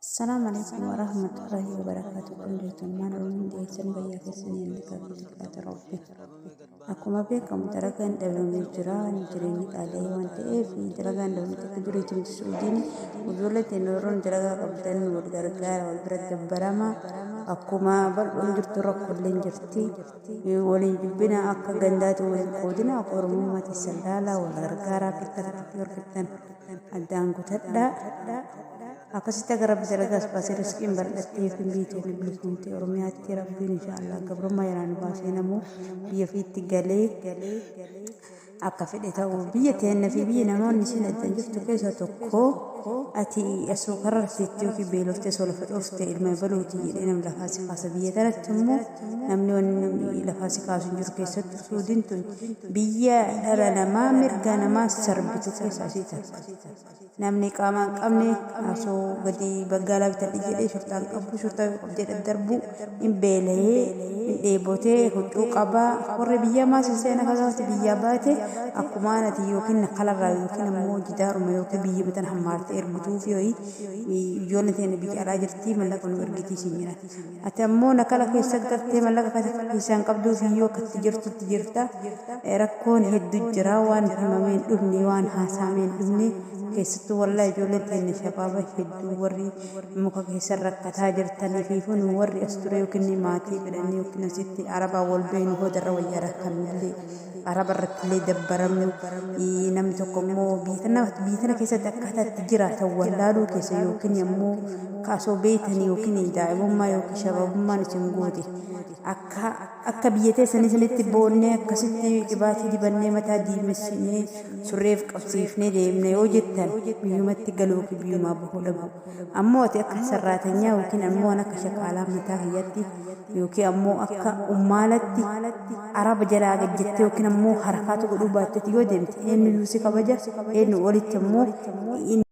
Assalaamu alaikum warahmatullahi wabarakatuh. Kun jirtu ilmaan Oromoo hundi keessan fayyaa keessanii inni qabdu Rabbi. Akkuma beekamu dalagaan dhabamee jira, jireenyi qaala'ee waan ta'eef dalagaan dhabamte akka duriitti miti. Suudiin ijoollee teenya yeroon dalagaa qabdan wal gargaara, wal bira dabbarama. Akkuma bal'oon jirtu rakkoolleen jirti. Waliin jibbina, akka gandaatti waliin qoodina, akka Oromummaatti sallaalaa wal gargaaraa, bakka takkatti argattan addaan kutadhaa. Akkasitti akka Rabbi dalagaas baasee riskiin bal'attee fi biyyi teenya bilisumtee Oromiyaatti Rabbiin inshaallah gabrummaa jalaa nu baasee namuu biyya ofiitti galee akka fedhe ta'u. Biyya teenya fi biyya namoonni isiin addan jirtu keessa tokko, ati osoo karaa teettee yookiin beeloftee osoo lafa dhoofte ilma baluuti jedhee namni lafaa si kaasa. Biyya tanatti immoo namni wanni lafaa si kaasu hin jiru. Keessattuu Suudiin tun biyya dhala namaa mirga namaa sarbitu keessaa isii takka. Namni qaamaa hin qabne osoo gadi baggaalaa bitadhe jedhee shurxaa hin qabu, shurxaa yoo qabdee daddarbu hin beela'ee, hin dheebotee, huccuu qabaa. Warri biyyaa maas hin seena kakaati biyyaa baate akkumaan ati yookiin kalarraa yookiin ammoo jidaaruma yookiin biyya bitan hammaarte ergituuf yooyi ijoolleen teenya biyya alaa jirti, mallaqa nu ergitii siin jedhan. Ati ammoo nakala keessa galtee mallaqa keessaa hin qabduuf iyyuu akka itti jirtutti jirta. Rakkoon hedduu jira, waan himamee hin dhumne, waan haasaamee hin dhumne. Keessattuu wallaahi ijoolleen teenya shabaaba hedduu warri muka keessa rakkataa jirtanii fi kun warri as ture yookiin maatii fedhanii yookiin asitti arabaa wal beeknu hoodarra wayyaa rakkannullee araba irratti illee dabbaramnu. Namni tokko immoo biyya tana keessatti akkaataa itti jiraatan wallaaluu keessa yookiin ammoo kaasoo beeytanii yookiin daa'imummaa yookiin shababummaan isin goote akka biyya teessanii isinitti boonnee akkasitti qibaatii dibannee, mataa diimessinee, surreef qabsiifnee deemne yoo jettan, biyyumatti galuu fi biyyumaa bahuu dhabu. Ammoo ati akka sarraatanyaa yookiin ammoo akka shakaalaa mataa kiyyatti yookiin ammoo akka ummaalatti araba jalaa gajjattee yookiin ammoo harakaatu godhuu baattetti yoo deemte, eenyuyyuu si kabaja? Eenyu olitti ammoo